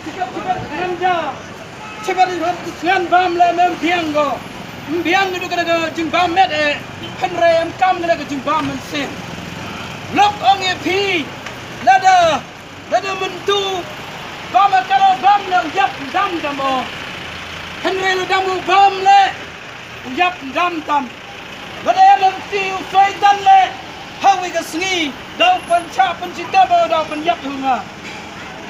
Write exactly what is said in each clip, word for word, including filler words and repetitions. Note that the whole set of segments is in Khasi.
Chibet chibet ngan ja. Chibet chibet ngan bam leh mem biang ko. Em biang ko ka da ka jingbam met eh. Hynrei em kam ka da ka jingbam mynsiem. Lok ong ïa phi. Lada, lada mynta bam ka da bam ne u ïap dam dam o. Hynrei lada u bam leh u ïap dam tam. Lada em em ti u Soitan leh ha wi ka sngi daw pynchah pynchitep o daw pynïap ïa nga.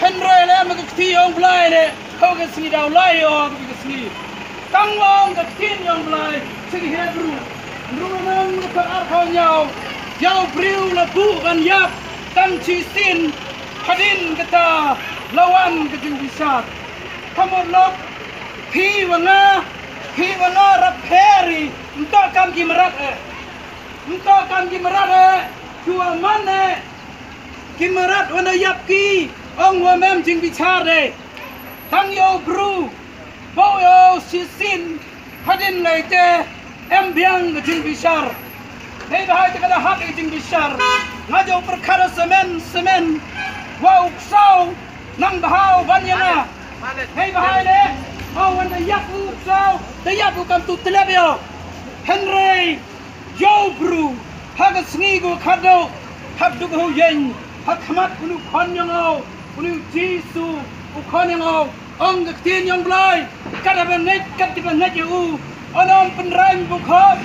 Hynrei leh em ka kti ong Blai leh ha wi ka sngi daw lai o ha wi ka sngi. Tang long ka ktien ong Blai sha ki Hebru. Hynriew nang ka par ar phaw ñiaw. Ïa u briew la buh ban ïap tang shisien hadien kata la wan ka jingbishar. Ka mut lok phi wa nga, phi wa nga rap pher i, nto kam ki mrad eh. Nto kam ki mrad eh, ki wa man eh. Ki mrad wa na ïap ki, ong wa mem jingbishar eh. Tang ïa u bru, bo ïa u shisien, hadien lai te, em biang ka jingbishar. Nei bahai te ka da hap i jingbishar. Nga jaw pyrkhat semen, semen, wa u ksaw, nang bahau ban ïa nga. Nei bahai le, o wan da ïap u ksaw, da ïap u kam tu tlep ïa. Hynrei, ïa u bru, ha ka sngi ko khadduh, hap duk ho ïeng, ha khmat uni u khon ïa nga, uni u Jisu, u khon ïa nga, ong ka ktien ïong Blai, kat haba ngeit, kat haba ngeit ïa u, un ym pynrang bukhup.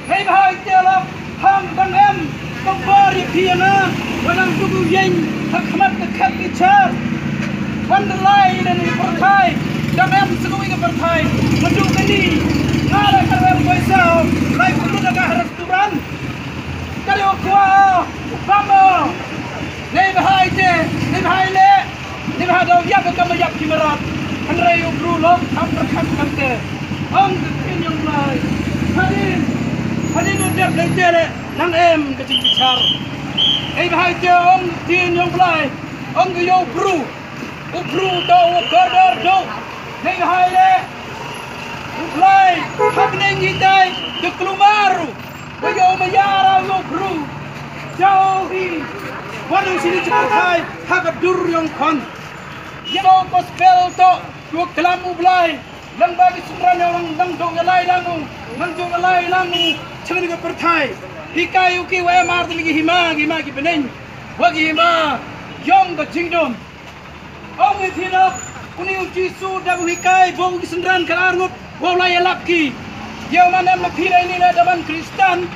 Hei bha ïa te lok, hang dang em, ka bor ïa phi ïa nga, wa nang duk u ïeng, ha khmat ka khet ki char. Wan da lai ïa ni pyrthai, dang em sa kawei ka pyrthai, ma duk kani, nga la ka rem koi sao, lai pynlut da ka ha restaurant. Ka dei u kwah, u bam o. Nei bha ïa te, nei bha ïa le. Ni bha daw ïap ka ma ïap ki mrad. Hynrei u bru lok kham pyrkhat kamte. Ong ka ktien ïong Blai. Hadien, hadien u dep lei te le nang em ka jingbishar. Ni bha ïa te ong ka ktien ïong Blai. Ong ka ïa u bru. U bru daw u kordor daw. Ni bha ïa le. U Blai hap neng hitai ka klumar u. Ba ïoh ma ïa ra ïoh bru. Jao hi. Wan u sini chipar khai ha ka dur ïong khon. Ïa u gospel to ïoh klam u Blai. Lang ba ki sumran ïong nang dong ïa lai lang u. Nang dong ïa lai lang u. Chang ni ka pyrthai. Hikai u ki wa em ar ki hima ki ma ki bneng. Wa ki hima ïong ka jingdum. Ong i phi lok, uni u Jisu da u hikai, bo u ki synran ka ar ngut, bo u la ïalap ki. Ïa u man em na phi dei ni la da man Kristan,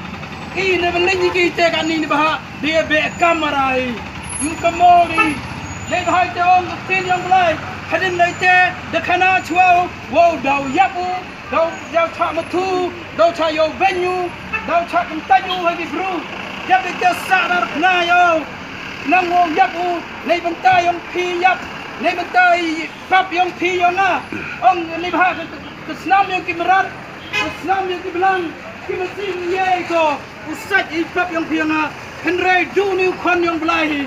i ne bynlin i ki te ka ni ni bha, de be kam arai. Mkamo ni, ne bha i te ong, tin ïong Blai, hadien dei te, da khana chwa u, wow da u ïap u, Daw, daw chah mathu, daw chah ïoh beiñ u, daw chah kyntait u ha ki bru. Ïap ïa ki sah nar kna ïa u. Nang u ïap u, nei bynta ïong phi ïap, nei bynta i pap ïong phi ïong nga. Ong nei bha ka, ka, ka snam ïong ki mrad, ka snam ïong ki blang, ki mynsiem ïa ko. U sait i pap ïong phi ïong nga. Hynrei du ni u khon ïong Blai hi.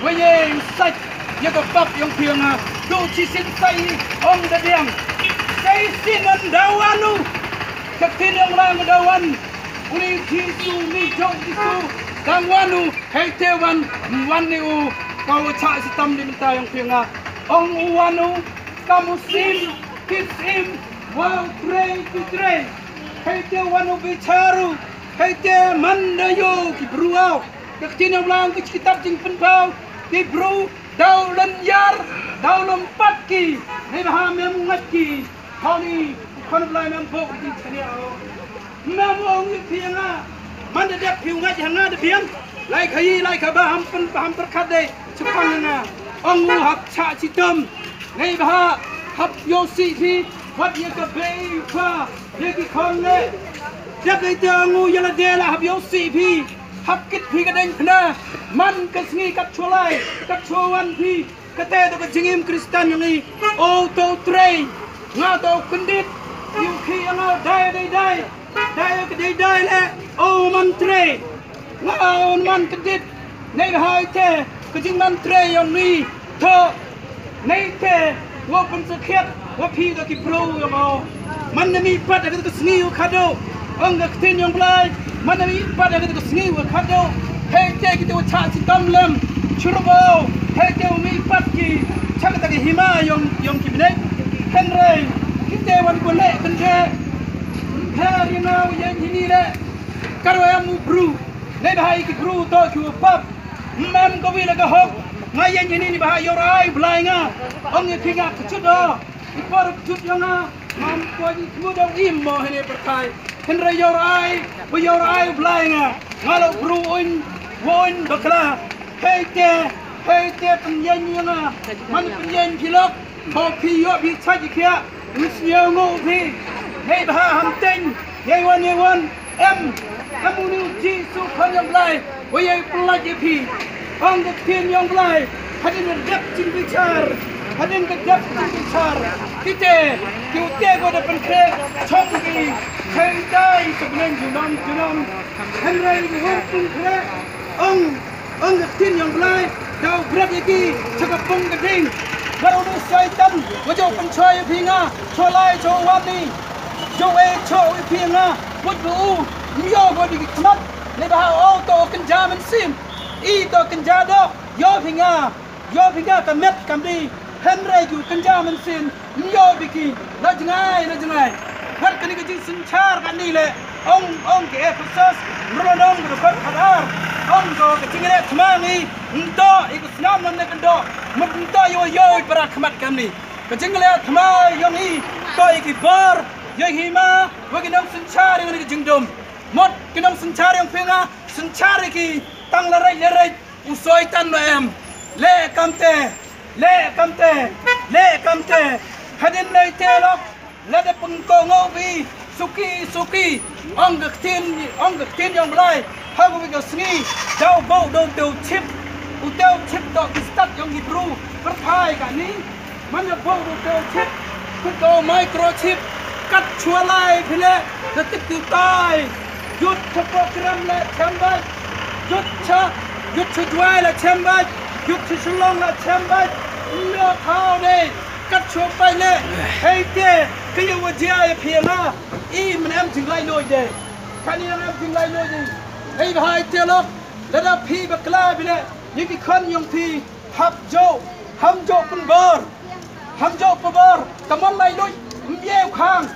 Wa ye u sait ïa ka pap ïong phi ïong nga. Du chi sin sait i ong da diang. Sait i sin an da wan u. Ka tin ïong Blai da wan. Uni Jisu ni jong Jisu. Dang wan u. Hei te wan. Wan ni u. Ka u cha si tam di mynta ïong phi ïong nga. Ong u wan u. Kam u sim. Kit sim. Wa u trei ki trei. Hei te wan u bichar u. Hei te man da ïoh ki bru aw. Ka ktien ïong Blai ka kitab Jingpynpaw. Ki bru daw lynñiar, daw lympat ki. Nei bha mem ngait ki. Honi, khon Blai mem bok ki jingchania aw. Mem ong ïa phi nga. Man da dep phi ngait ha nga da biang. Lai khaïi, lai khaba ham pyn, ham pyrkhat dei. Chipang nga. Ong u hap cha chitom. Nei bha hap ïoh sih phi. Wat ïa ka bei pha. Ïa ki khon le. Dep dei te ngu ïa lade la hap ïoh sih phi. Hap kit phi ka deng phna. Man ka sngi kat chwa lai, kat chwa wan phi. Kate to ka jingim Kristan ïong i. O to trei. Nga to kyndit. Ïu khi ïa nga dai dai dai. Dai ka dai dai le. O man trei. Nga un man kyndit. Nei bha ïa te ka jingman trei ïong ni. To nei te wa pynsakhiat wa phi da ki bru ïong o. Man na mi pat da ka sngi u khadduh. Ong ka ktien ïong Blai. Man na mi pat da ka sngi u khadduh. Hei te ki te wa cha si tam lem. Churu bo. Hei te u mih pat ki cha kata ki hima yong, yong ki bneng. Hynrei kite wan ko leh kynde. Ym pher ïa nga u ïeng hini leh. Ka ruh em u bru. Neibhah ïa ki bru to ki u pap. Ym em ko wi la ka hok. Nga ïeng hini neibhah ïoh rai u Blai nga. Ong ïa ki nga kjut o. I por kjut ïa nga. Ngam kwah ïa ki thmu dong im mo hini pyrthai. Hynrei ïoh rai. Ba ïoh rai u Blai nga. Nga la u bru uin. Uin bakla. Hei te, hei te pynïeng ïa nga. Man pynïeng phi lok. Ba phi ïoh phi chait ïa khia. Ngi sngewthuh phi. Hei bha ham teng. Ïa wan ïa wan. Em, em u ni u Jisu Khun yong Blai. Wa ïa pynlait ïa phi. Ong ka ktien yong Blai. Hadien ka dep jingbichar. Hadien ka dep jingbichar. Kite, ki u te ko da pynkhreh. Chong ki. Hei tai, sa bneng junom, junom. Hynrei ki hum pynkhreh. Ong Ong ka ktien yong Blai, da u bret ïa ki, cha ka pung ka ding. Bad u Soitan, wa jong pynshoi ïa phi nga, shu lai shu wan ni. Jong e shu ïa phi nga, put bu u, ym ïoh ba di ki khmat, neibhah o to kynja mynsiem. I to kynja doh, ïoh phi nga, ïoh phi nga ka met kam di. Hynrei ju kynja mynsiem, ym ïoh biki, la jngai, la jngai. Wat kane ka jingsynshar kane leh, ong, ong ki Ephesos, hynriew lynnong ka dkhot khatar. Ong ko ka jingleh thma ngi, ym toh ïa ka snam lane ka doh, mut ym toh ïa u ïoh para khmat kamne. Ka jingleh thma yong ngi, toh ïa ki bor, ïa ki hima, wa ki nongsynshar ïa kane ka jingdum. Mut ki nongsynshar yong phi nga, synshar ïa ki, tang la reit la reit, u Soitan ba em. Leh kamte, leh kamte, leh kamte. Hadien leh te lok, lada pynkohnguh phi, suki, suki. Ong ka ktien, ong ka ktien yong Blai. Ha kawei ka sngi, da u buh da u tewchip. U tewchip da ki stad yong ki bru. Pyrthai kane. Man ïa buh u tewchip, kut da u microchip, kat shuwa lai phi leh, da tip tu tai. Jut sha Pokhram leh chem bad. Jut sha, jut sha Jowai leh chem bad. Jut sha Shillong leh chem bad. Ym ïoh thaw ne, kat shuwa phi leh. Hei te, ka ïa wa jia ïa phi ïa nga. I, men em jinglai loi de. Kane em jinglai loi de. Hei bha hei te lok, lada phi bakla phi leh, ïa ki khon yong phi. Hap joh, ham joh pynbor. Ham joh pynbor, ka mon lai luid, ym ïew khang.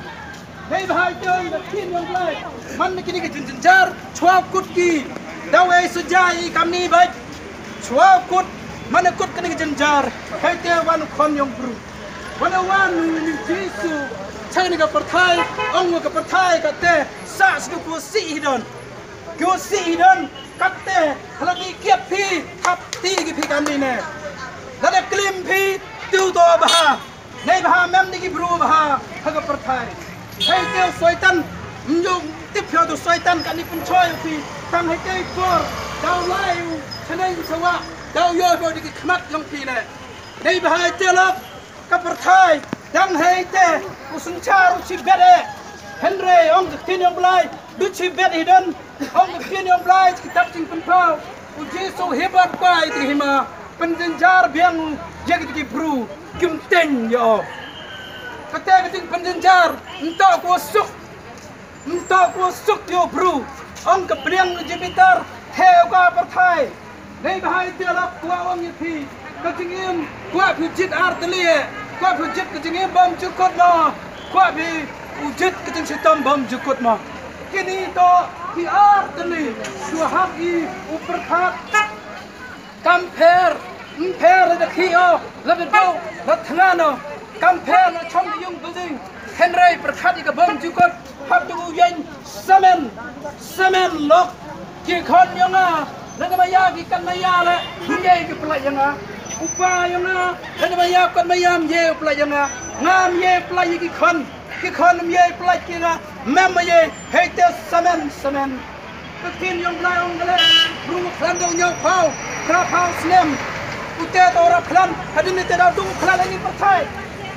Hei bha hei te, ka ktien yong Blai. Man kine ki jingjynjar, shuwa kut ki. Da wei shu jia i kamni bad. Shuwa kut, man kut kine ki jynjar. Hei te wan u Khun yong bru. Wan wan u ni Jisu. Cha kane ka pyrthai, ong ka pyrthai kate. Sa shu ku si hi don. Ki u si hi don. Katte, ha la ki kiap phi, kap ti ki phi kamni ne. Lada klim phi, tu to bha. Neibhah mem ni ki bru bha, ha ka pyrthai. Hei te u Soitan, ym ju tip phi u Soitan kane pynshoi phi. Tang hei te por, da u lai u, chaneng sawa, da u ïoh ba di ki khmat yong phi ne. Neibhah hei te lok, ka pyrthai, dang hei te, u synshar u shibet eh. Hynrei ong ka ktien yong Blai, du shibet hi don, ong ka ktien yong Blai, kitab Jingpynpaw. U Jisu hip bad kwah ïa ki hima, pynjynjar biang ïa ki bru, kim teng ïa o. Kata ka jingpynjynjar, ym toh ko suk, Ym toh ko suk ïa u bru. Ong ka pliang jingbitar, thew ka pyrthai. Neibhah ïa te lok kwah ong ïa phi. Ka jingim, kwah phi jied ar tylli. Kwah phi jied ka jingim bymjukut mo. Kwah phi u jied ka jingshitom bymjukut mo. Kine to ki ar tylli. Shu hap i u pyrkhat. Kam pher, ym pher la da khih o, la da duh, la thngan o. Kam pher la chong ïung building. Hynrei pyrkhat ïa ka bymjukut, hap da u ïeng samen, samen lok. Ki khon ïong nga, lada ma ïa ki kat ma ïa leh, ym ïa ki pynlait ïa nga. U pa ïong nga, lada ma ïa kat ma ïa ym ïa u pynlait ïa nga. Ngam ïa pynlait ïa ki khon, ki khon ym ïa pynlait ïa nga. Mem ma ïa, hei te samen, samen. Ka ktien ïong Blai ong ka leh, bru khlan da u ñiaw phaw, phra phaw snem. U te to ra khlan, hadien te da u khlan ha ini pyrthai.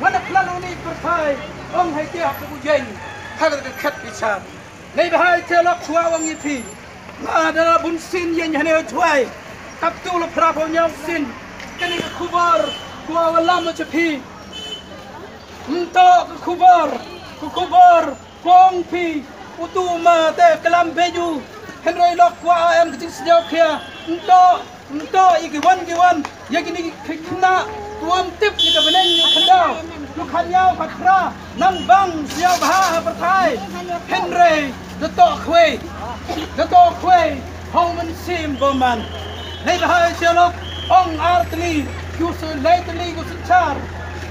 Wan khlan ha ini pyrthai. Ong hei te hap u ïeng. Ha ka khet bichar. Neibhah hei te lok kwah ong ïa phi. Nga da bunsien ïeng hane u Jwai. Kap tu la phra phaw ñiaw sien. Kane ka khubor. Kwah wallam u cha phi. Ym toh ka khubor. Ka khubor. Kong phi, u tu ma te klam beju. Hynrei lok kwah em ka jingsngew khia. Nto, Nto ïa ki wan ki wan ïa kine ki khynnah, ki wan tip ïa ka bneng ïa ka daw. Ki khynnah ka thra nang bang sñiawbha ha pyrthai. Hynrei da toh khwai, da toh khwai ha u mynsiem bymman. Neibhah ïa ki lok, ong ar tylli, ki u sa lai tylli ki u synshar.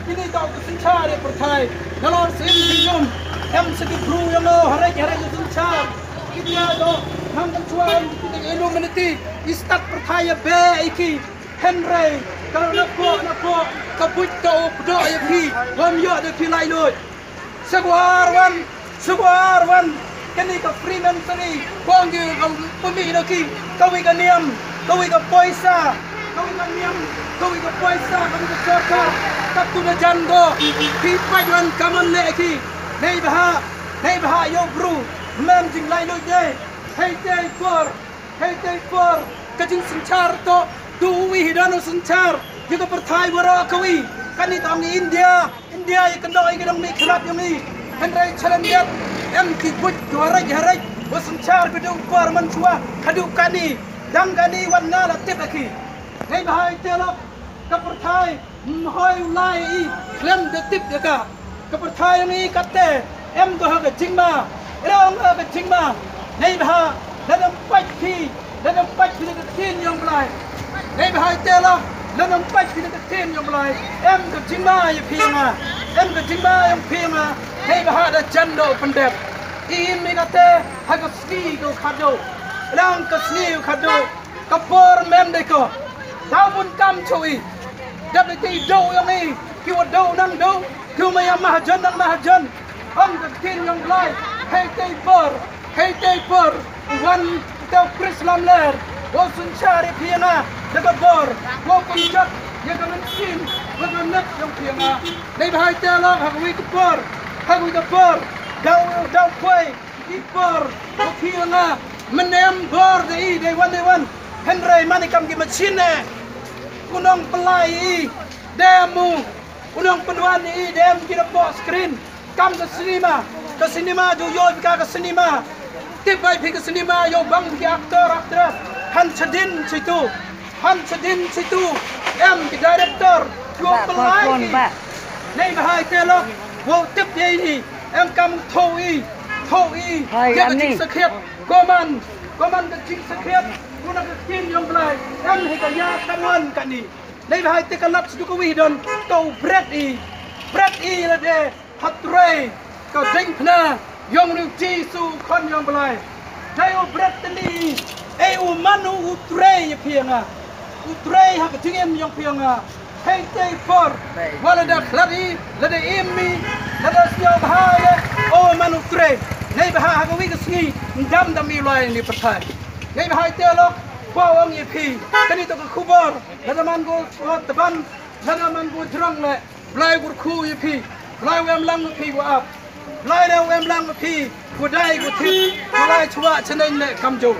Kine toh ki synshar ïa pyrthai. Nalor sien ki jum em sa ki bru ïa ngo, harek harek ki synshar. Ki ïa doh nang kan chuan ki Illuminati, i stad pyrthai ïa be ïa ki. Hynrei ka la na pok na pok ka buit ka u pdok ïa phi, wam ïoh da phi laitluid. Sngewbha wan, sngewbha wan. Kane ka Freemasonry, kong ki ka pynmih na ki, kawei ka niam, kawei ka poisa, kawei ka niam, kawei ka poisa, kawei ka sorkar. Ka tu na jan go, phi pait wan ka man leh ki. Neibhah, neibhah ïa u bru, mem jinglaitluid ne. Hei te por, hei te por, ka jingsynshar to, tu wi hi don u synshar ïa ka pyrthai baroh kawei. Kane tang India, India ïa ka dong ïa ka dong mi khlap ïa mi. Hynrei challenges em ki buit ki harek harek. Wa synshar ka dong por man chwa ka dong kane. Dang kane wan nga la tip aki. Neibhah ïa te lok ka pyrthai. Mhoi u lai i khlem da tip ïa ka. Ka pyrthai ïa ngi katte em ko ha ka jingma. Ïa ong ha ka jingma. Neibhah lada pait phi, lada pait phi na ka ktien ïong Blai. Neibhah ïa te la lada pait phi na ka ktien ïong Blai. Em ka jingma ïa phi nga. Em ka jingma ïong phi nga. Neibhah da jan do pyndep. I im i katte ha ka sngi ko khaddo. Ïa ong ka sngi ko khaddo. Ka por mem dei ko. Daw bun kam chui. Dap dei ti do ïong i. Ki wa do nang do. Ki wa maya mahajon nang mahajon. Ong ka ktien ïong Blai. Hei tei por. Hei tei por. Wan tau Kris lamler. Wa synshar ïa phi nga. Da ka bor. Wa pynjot ïa ka mynsiem. Wa ka net ïong phi nga. Neibhah ïa te lok ha ka wi ka por. Ha ka wi ka por. Daw daw poi. I por, u phi nga, mnem bor de i, de wan, de wan. Hynrei mane kam ki machine. U nongpynlait i, de mu. U nongpynwan i, de mu ki da pok screen. Kam ka cinema, ka cinema ju ïoh ka, ka cinema. Tip bai phi ka cinema, ïoh bang ki actor, actress. Han chadin chitu. Han chadin chitu. Em ki director, ïoh pynlait i. Neibhah ïa te lok, wow tip ïa ini. Em kam thoh i, thoh i. Ïa ka jingsakhiat. Ko man, ko man ka jingsakhiat. Ko na ka ktien ïong Blai. Em hi ka ïa ka mon kani. Neibhah ïa te ka lap sduk wi don. To bret i. Bret i la de. Hatrei. Ka ding phna. Ïong nu Jisu khon ïong Blai. Dei u bret tani. Ei u man u trei ïa phi nga. U trei ha ka jingim ïong phi nga. Hei tei por. Wa lada khlad i, lada im i, lada sñiawbha ïa, o man u trei. Neibhah ha ka wi ka sngi, ndam dam i lai ni pyrthai. Neibhah ïa te lok, wa ong ïa phi. Kani to ka khubor, lada man ko, ko tban, lada man ko jrong le, Blai kyrkhu ïa phi. Blai wem lang phi wa ap. Blai da wem lang phi. Ko dai ko thit. Ko lai chwa chaneng le kamjo.